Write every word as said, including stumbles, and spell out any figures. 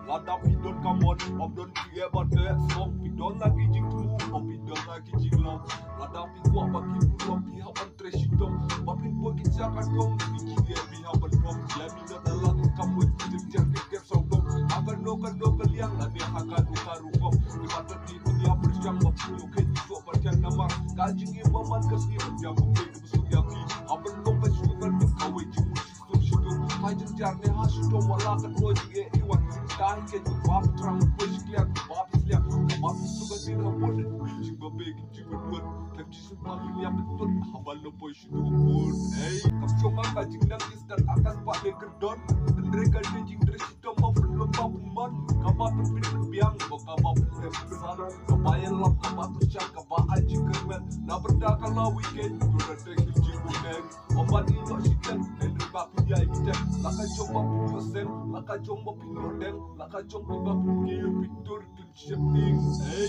Lada phi don ka mon, ym don phi ïa ban ïa song, phi don la ki jingthmu, ym phi don la ki jinglong. Lada phi kwah ba ki bun ïa phi hap ban trei shitom, ba phin poi ki jaka dong, phi ki ïa phi hap ban pom, ïa mi na da la kam wei, jingjar ki kep song dong. Ha kano kano ka liang, lane ha kano ka rukom, ki ba ta ki dunia pyrshang, ba phi ïoh ki jingkwah ban jan namar ka jingim ba man ka sngi ban ïa phi, ki ba suk ïa phi, hap ban long ba shu ban ka wei jingmut. Shisha, ha jingjar ne ha shitom, wala ka doi jingeh iwan. Ka hi ke tu ba phi thrang, poi shi kliar, ba phi sliang, ba phi suk ka tin ha bun. Jingbabe ki jingmut, ka jingsim ba phi ïa betul, ha ba lo poi shi tu bun. Hey, kam shong ka jingnang ki stad akas ba ne kerdon. Hynrei ka dei jingtrei shitom ba phi lo ba phi mon. Ka ba phi pynbiang, ba ka ba phi pynsan. Ka ba ïalap, ka ba pynshang, ka ba ai jingkyrmen. Na bynta ka la weekend, tu da trei ki jingmut. Ym ban ïehnoh shiteng, hynrei ba phi ïai bteng. La ka jong ba phi ïoh seng, la ka jong ba phi ïoh deng, la ka jong phi ba phi kiew, phi tur klim sheptieng. Hey,